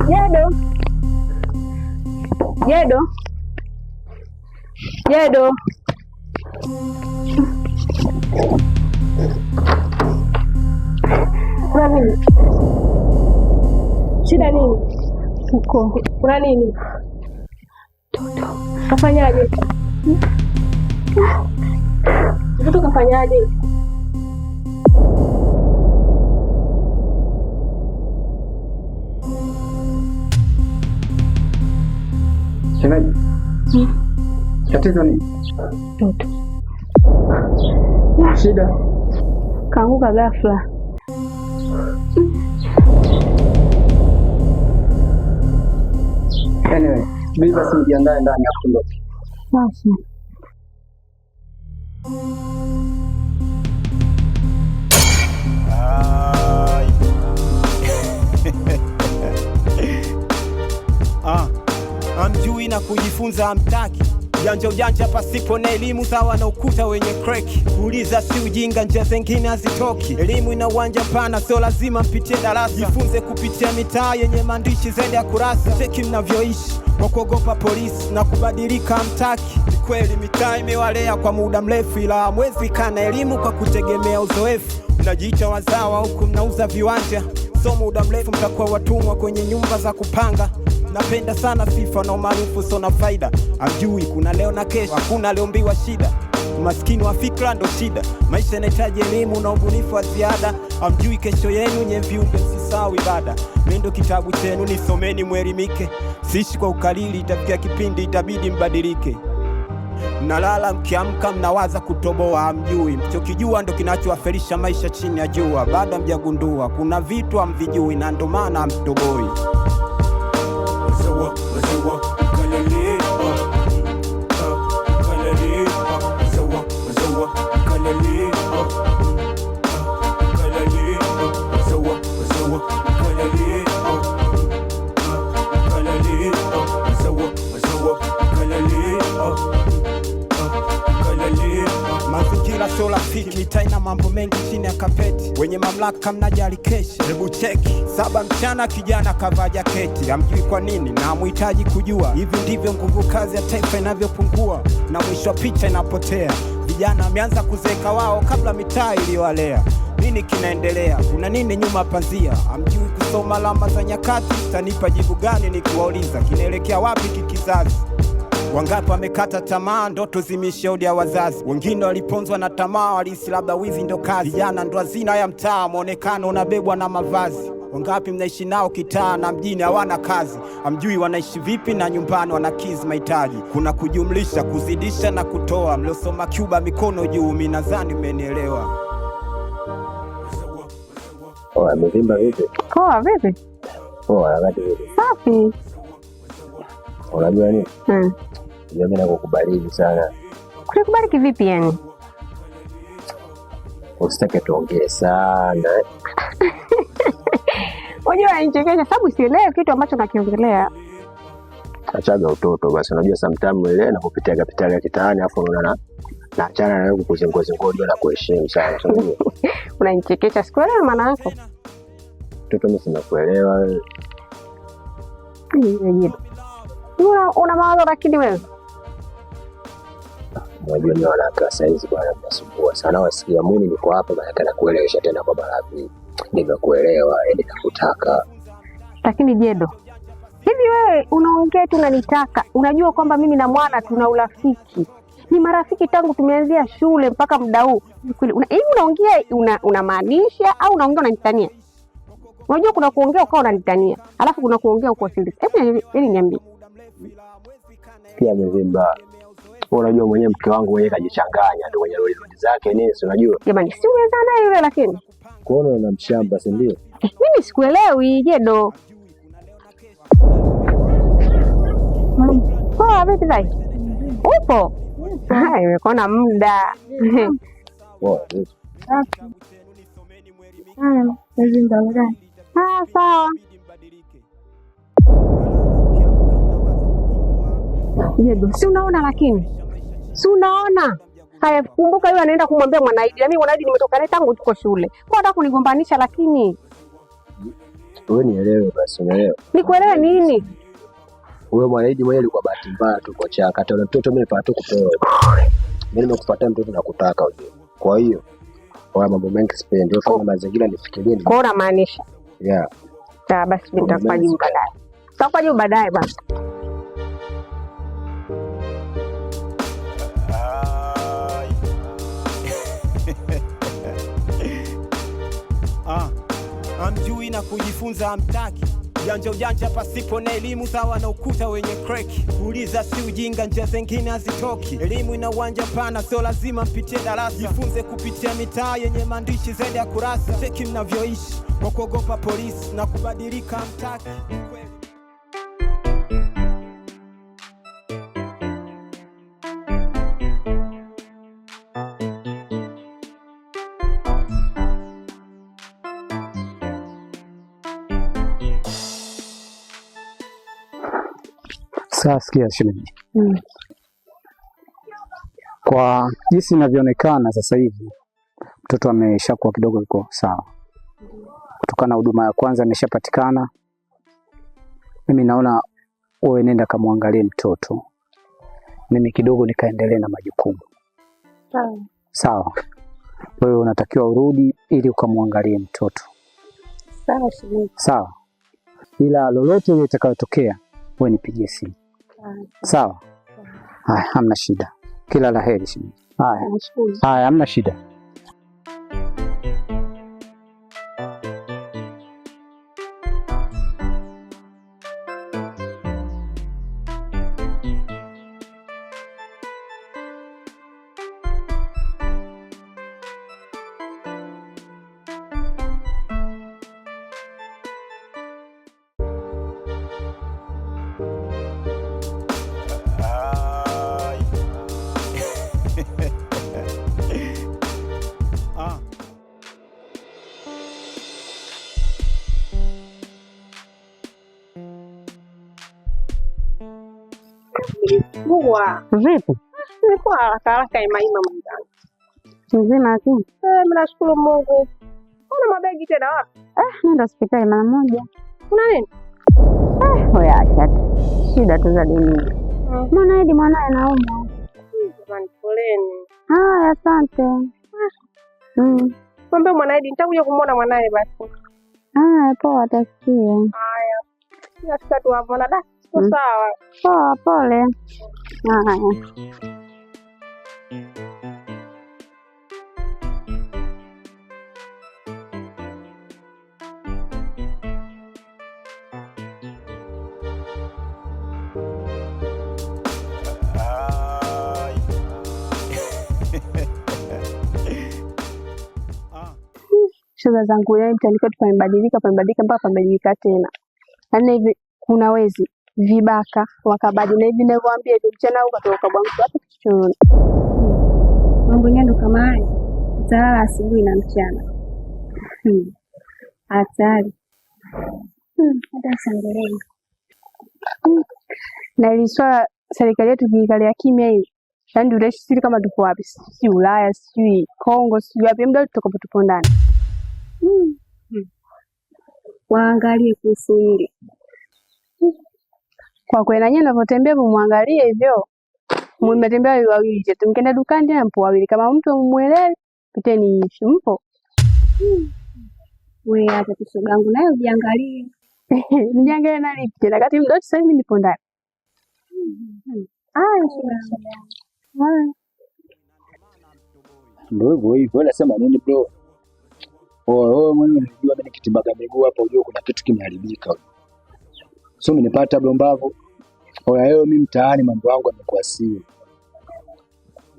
Jedo, Jedo, Jedo. Kuna nini? Shida nini? Uko kuna nini? Toto kafanyaje? Mtoto kafanyaje? Shemeji, tatizo ni Toto shida? Kaanguka ghafla. Anyway, mimi basi nijiandae ndani afu tuondoke. Basi. Ai. Ah, amjui na kujifunza amtaki. Ujanja ujanja pasipo na elimu sawa na ukuta wenye kreki. Kuuliza si ujinga, njia zingine hazitoki. Elimu ina uwanja pana, sio lazima mpitie darasa. Jifunze kupitia mitaa yenye maandishi zaidi ya kurasa. Cheki mnavyoishi kwa kuogopa polisi na kubadilika hamtaki. Ni kweli mitaa imewalea kwa muda mrefu, ila hamwezi kana elimu kwa kutegemea uzoefu. Mnajiita wazawa huku mnauza viwanja, so muda mrefu mtakuwa watumwa kwenye nyumba za kupanga. Napenda sana sifa na umaarufu, so na faida. Hamjui kuna leo na kesho, hakuna aliombiwa shida. Umaskini wa fikra ndo shida. Maisha yanahitaji elimu na ubunifu wa ziada. Hamjui kesho yenu, nye viumbe msisahau ibada. Mendo kitabu chenu nisomeni, mwelimike. Siishi kwa ukalili, itafikia kipindi itabidi mbadilike. Mnalala mkiamka mnawaza kutoboa, hamjui mchokijua ndo kinachowafelisha maisha chini ya jua. Bado hamjagundua kuna vitu hamvijui na ndo maana hamtoboi. Maziwa, maziwa, kalale, ah, ah, kalale, ah, maziwa, maziwa, kalale, ah, ah, kalale, ah, maziwa, maziwa, kalale, ah, ah, kalale, ah, maziwa, maziwa, kalale, ah, ah, kalale, ah. Mazingira sio rafiki, mitaa ina mambo mengi chini ya kapeti. Wenye mamlaka mnajali keshi, hebu cheki. 7 mchana kijana kavaa jaketi, hamjui kwa nini na hamhitaji kujua. Hivi ndivyo nguvu kazi ya taifa inavyopungua na mwisho wa picha inapotea. Vijana wameanza kuzeeka wao kabla mitaa iliyowalea. Nini kinaendelea? Kuna nini nyuma pazia? Hamjui kusoma alama za nyakati? Mtanipa jibu gani nikiwauliza kinaelekea wapi kikizazi? Wangapi wamekata tamaa, ndoto zimeisha ya wazazi. Wengine waliponzwa na tamaa, walihisi labda wizi ndo kazi. Vijana ndo hazina ya mtaa, mwonekano unabebwa na mavazi. Wangapi mnaishi nao kitaa na mjini hawana kazi, hamjui wanaishi vipi na nyumbani wanakizi mahitaji. Kuna kujumlisha, kuzidisha na kutoa. Mliosoma Cuba mikono juu, mimi nadhani mmenielewa. Poa, amevimba vipi? Poa vipi? Poa, wakati vipi? Safi. Unajua nini? Unajua mimi nakukubaliki sana. Kunikubali kivipi yani? Usitake tuongee sana. Unajua unanichekesha sababu sielewi kitu ambacho nakiongelea. Achaga utoto basi. Unajua sometimes ile nakupitia kapitali ya kitaani afu unaona naachana na wewe kukuzingua zingua, unajua na kuheshimu sana. Unajua? Unanichekesha, sikuelewi maana yako. Mtoto mimi sinakuelewa wewe. Una mawazo lakini wewe. Unajua ni wanawake wa saizi bwana, mnasumbua sana. Wasikia mimi niko hapa maana nakuelewesha tena kwa mara pili. Nimekuelewa, yaani nakutaka. Lakini Jedo, hivi wewe unaongea tu unanitaka. Unajua kwamba mimi na mwana tuna urafiki. Ni marafiki tangu tumeanzia shule mpaka muda huu. Hivi unaongea unamaanisha au unaongea unanitania? Unajua kuna kuongea ukawa unanitania, alafu kuna kuongea uko serious. Hebu niambie. Pia amevimba. Unajua mwenyewe mke wangu mwenyewe kajichanganya tu kwenye roli zake nini, si unajua? Jamani, si unaweza naye yule lakini. Kuona una mshamba, si ndio? Mimi sikuelewi Jedo. Poa vipi dai? Upo? Hai, nimekuona muda. Poa vipi? Ah, sawa. Jedo, si unaona lakini? Si unaona? Haya, kumbuka yule anaenda kumwambia Mwanaidi, na mimi Mwanaidi nimetoka naye tangu tuko shule. Kwa nataka kunigombanisha, lakini Wewe nielewe basi, unaelewa? Nikuelewe nini? Wewe Mwanaidi mwenyewe ilikuwa bahati mbaya tu kwa chaka. Hata ule mtoto mimi nilipata tu kupewa. Mimi nimekufuatia mtoto na kutaka ujue. Kwa hiyo kwa mambo mengi sipendi. Wewe fanya mazingira nifikirie. Kwa hiyo unamaanisha? Yeah. Sawa basi, mimi nitakupa jibu baadaye. Nitakupa jibu baadaye basi. Ah, amjui na kujifunza amtaki. Ujanja ujanja pasipo na elimu sawa na ukuta wenye kreki. Kuuliza si ujinga, njia zingine hazitoki. Elimu ina uwanja pana, sio lazima mpitie darasa. Jifunze kupitia mitaa yenye maandishi zaidi ya kurasa. Cheki mnavyoishi kwa kuogopa polisi na kubadilika hamtaki. Kweli. Sasa sikia shemeji, kwa jinsi inavyoonekana sasa hivi mtoto ameshakuwa kidogo yuko sawa, kutokana na huduma ya kwanza ameshapatikana. Mimi naona wewe nenda kamwangalie mtoto, mimi kidogo nikaendelee na majukumu. Sawa, wewe unatakiwa urudi ili ukamwangalie mtoto. Sawa shemeji. Sawa, ila lolote ile litakayotokea wewe nipigie simu. Sawa. Haya, hamna shida. Kila la heri shemeji. Haya, Nashukuru. haya, hamna shida. Ah. Bua. Vipi? Nilikuwa haraka haraka imaima mwenzangu. Mzima lakini? Eh, mimi nashukuru Mungu. Una mabegi tena wapi? Nenda hospitali mara moja. Kuna nini? Wewe acha tu. Shida tu za dunia. Mwanaidi mwanae anaumwa. Jamani, poleni. Haya, asante. Mwambie Mwanaidi nitakuja kumuona mwanae basi. Haya, poa, atasikia. Haya. Nafika tu hapo na da, siko sawa. Poa, pole. Haya. Shoga zangu, yaani mtaani kwetu pamebadilika, pamebadilika mpaka pamebadilika tena. Yaani hivi kuna wezi, vibaka, wakabaji na hivi ninavyowaambia hivi mchana huu katoka kwa mtu hata kichochoroni. Mambo yenyewe ndo kama haya. Utalala asubuhi na mchana. Hatari. Hata usiongelee. Na ili swala serikali yetu ikiikalia kimya hili, yaani tutaishi sisi kama tuko wapi? Si Ulaya, sijui Kongo, sijui wapi, muda wote tutakuwa tupo ndani. Waangalie kuhusu hili. Kwa kweli na nyinyi mnavyotembea mumwangalie hivyo. Mmetembea wawili wawili, je, mkienda dukani tena mpo wawili. Kama mtu hamuelewi, piteni hivi. Mpo? Wewe acha tu shogangu, naye ujiangalie. Nijiangalie na lipi tena? Kati muda wote sasa hivi nipo ndani. Haya shogangu. Haya. Ndio hivyo hivyo. Wewe unasema nini bro? Oe, wewe mwenyewe unajua mimi nikitimbaga miguu hapa unajua kuna kitu kimeharibika. Sio umenipata bro mbavu. Oya wewe, mimi mtaani mambo yangu yamekuwa sio.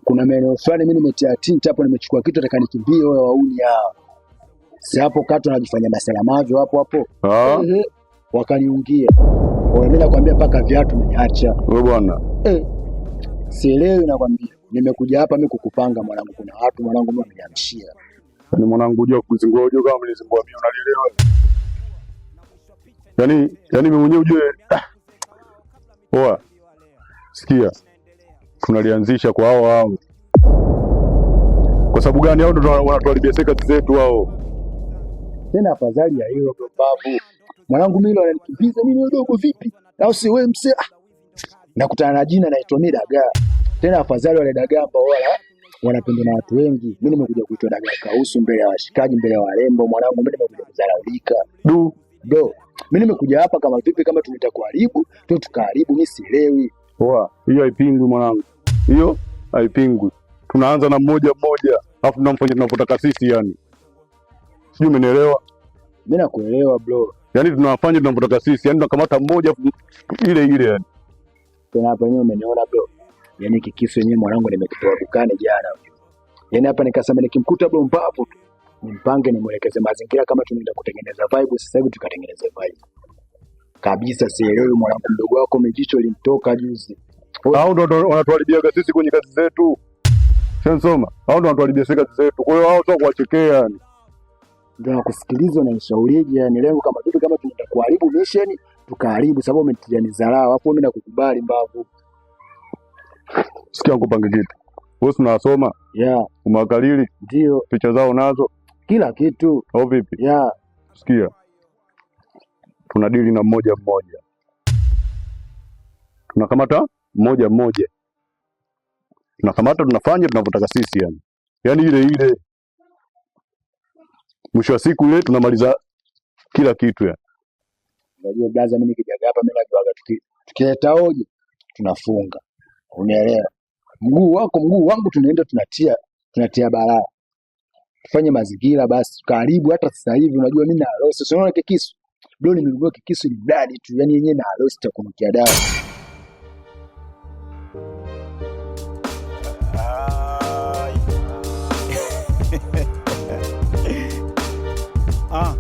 Kuna maeneo fulani mimi nimetia tinta hapo, nimechukua kitu nataka nikimbie, wewe wauni hao. Si hapo kati wanajifanya masalamavyo hapo hapo. Ah, Ehe, wakaniungia. Oya mimi nakwambia mpaka viatu nimeacha. wewe bwana. Eh, sielewi nakwambia. Nimekuja hapa mimi kukupanga mwanangu, kuna watu mwanangu mimi wameniamshia. Yaani mwanangu unajua kuzingua, unajua kama mlizingua mimi unalielewa. Yaani mimi mwenyewe ujue poa. Sikia. Tunalianzisha kwa hao hao. Kwa sababu gani? Hao ndo wanatuharibia sisi kazi zetu hao. Tena afadhali ya hilo bro mbavu. Mwanangu mimi ananikimbiza mimi dogo vipi? Au si wewe msee? Ah, nakutana na jina naitwa mimi dagaa. Tena afadhali wale dagaa ambao wala wanapendwa na watu wengi. Mimi nimekuja kuitwa dagaa kausu mbele ya washikaji, mbele ya warembo. Mwanangu mimi nimekuja kudharaulika. Du, Bro, mimi nimekuja hapa kama vipi, kama tunaenda kuharibu, tu tukaharibu, mimi sielewi. poa. Hiyo haipingwi mwanangu. Hiyo haipingwi. Tunaanza na mmoja mmoja, alafu tunamfanya tunavyotaka sisi yani. Sijui umenielewa? Mimi nakuelewa bro. Yaani tunawafanya tunavyotaka sisi, yani tunakamata mmoja afu ile ile yani. Tena hapa yenyewe umeniona bro. Yaani kikisu yenyewe mwanangu nimekitoa dukani jana. Yaani hapa nikasema nikimkuta bro mbavu tu nimpange nimwelekeze mazingira kama tunaenda kutengeneza vibe sasa hivi tukatengeneze vibe. Kabisa sielewi mwanangu, mdogo wako mijicho limtoka juzi. Hao ndo wanatuharibiaga sisi kwenye kazi zetu. Sensoma, hao ndo wanatuharibia sisi kazi zetu. Kwa hiyo hao sio kuwachekea yani. Ndio nakusikiliza na nishaurije, yani lengo kama vipi, kama tunaenda kuharibu mission tukaharibu, sababu umenitia nizarau, alafu mimi nakukubali mbavu. Sikia nikupange kitu. Wewe si unasoma, Yeah, umewakalili ndio picha zao nazo kila kitu. au vipi? Yeah, Sikia, tunadili na mmoja mmoja, tunakamata mmoja mmoja, tunakamata, tunafanya tunavyotaka sisi yani, yaani ile ile, mwisho wa siku ile tunamaliza kila kitu yani. unajua blaza, mimi nikijaga hapa mimi najuaga tukileta hoja tunafunga. Umeelewa? Mguu wako mguu wangu, tunaenda tunatia balaa. Tufanye mazingira basi, karibu hata sasa hivi unajua mimi na harusi. Si unaona kikisu? Bro, nimenunua kikisu ni mradi tu, yani yenyewe na harusi takunukia dawa. Ai. Ah,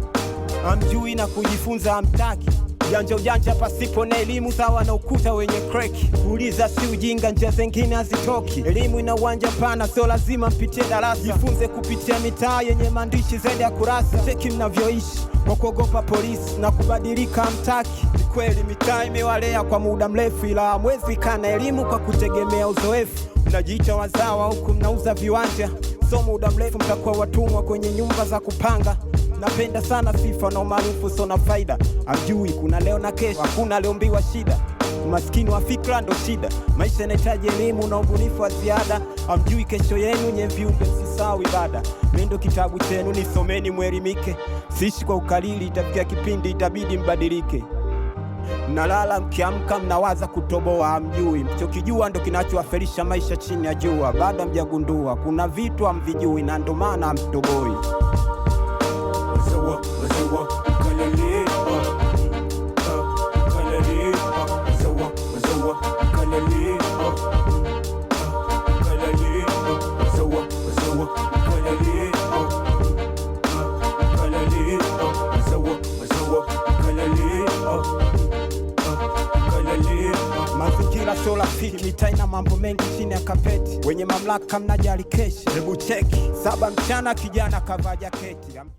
hamjui na kujifunza hamtaki. Ujanja ujanja pasipo na elimu sawa na ukuta wenye kreki. Kuuliza si ujinga, njia zingine hazitoki. Elimu ina uwanja pana, sio lazima mpitie darasa. Jifunze kupitia mitaa yenye maandishi zaidi ya kurasa. Cheki mnavyoishi kwa kuogopa polisi na kubadilika hamtaki. Ni kweli mitaa imewalea kwa muda mrefu, ila hamwezi kana elimu kwa kutegemea uzoefu. Mnajiita wazawa huku mnauza viwanja, so muda mrefu mtakuwa watumwa kwenye nyumba za kupanga. Napenda sana sifa na umaarufu, so na faida. Hamjui kuna leo na kesho, hakuna aliombiwa shida. Umaskini wa fikra ndo shida, maisha yanahitaji elimu na ubunifu wa ziada. Hamjui kesho yenu, nye viumbe msisahau ibada. Mimi ndo kitabu chenu, nisomeni mwelimike. Siishi kwa ukalili, itafikia kipindi itabidi mbadilike. Mnalala mkiamka mnawaza kutoboa, hamjui mchokijua ndo kinachowafelisha maisha chini ya jua. Bado hamjagundua kuna vitu hamvijui na ndo maana hamtoboi. Mazawa, mazawa, kalale, ah, ah, kalale, ah, mazawa, mazawa, kalale, ah, ah, kalale, ah, mazawa, mazawa, kalale, ah, ah, kalale, ah, mazawa, mazawa, kalale, ah, ah, kalale, ah. Mazingira sio rafiki, mitaa ina mambo mengi chini ya kapeti. Wenye mamlaka mnajali keshi, hebu cheki 7 mchana kijana kavaa jaketi.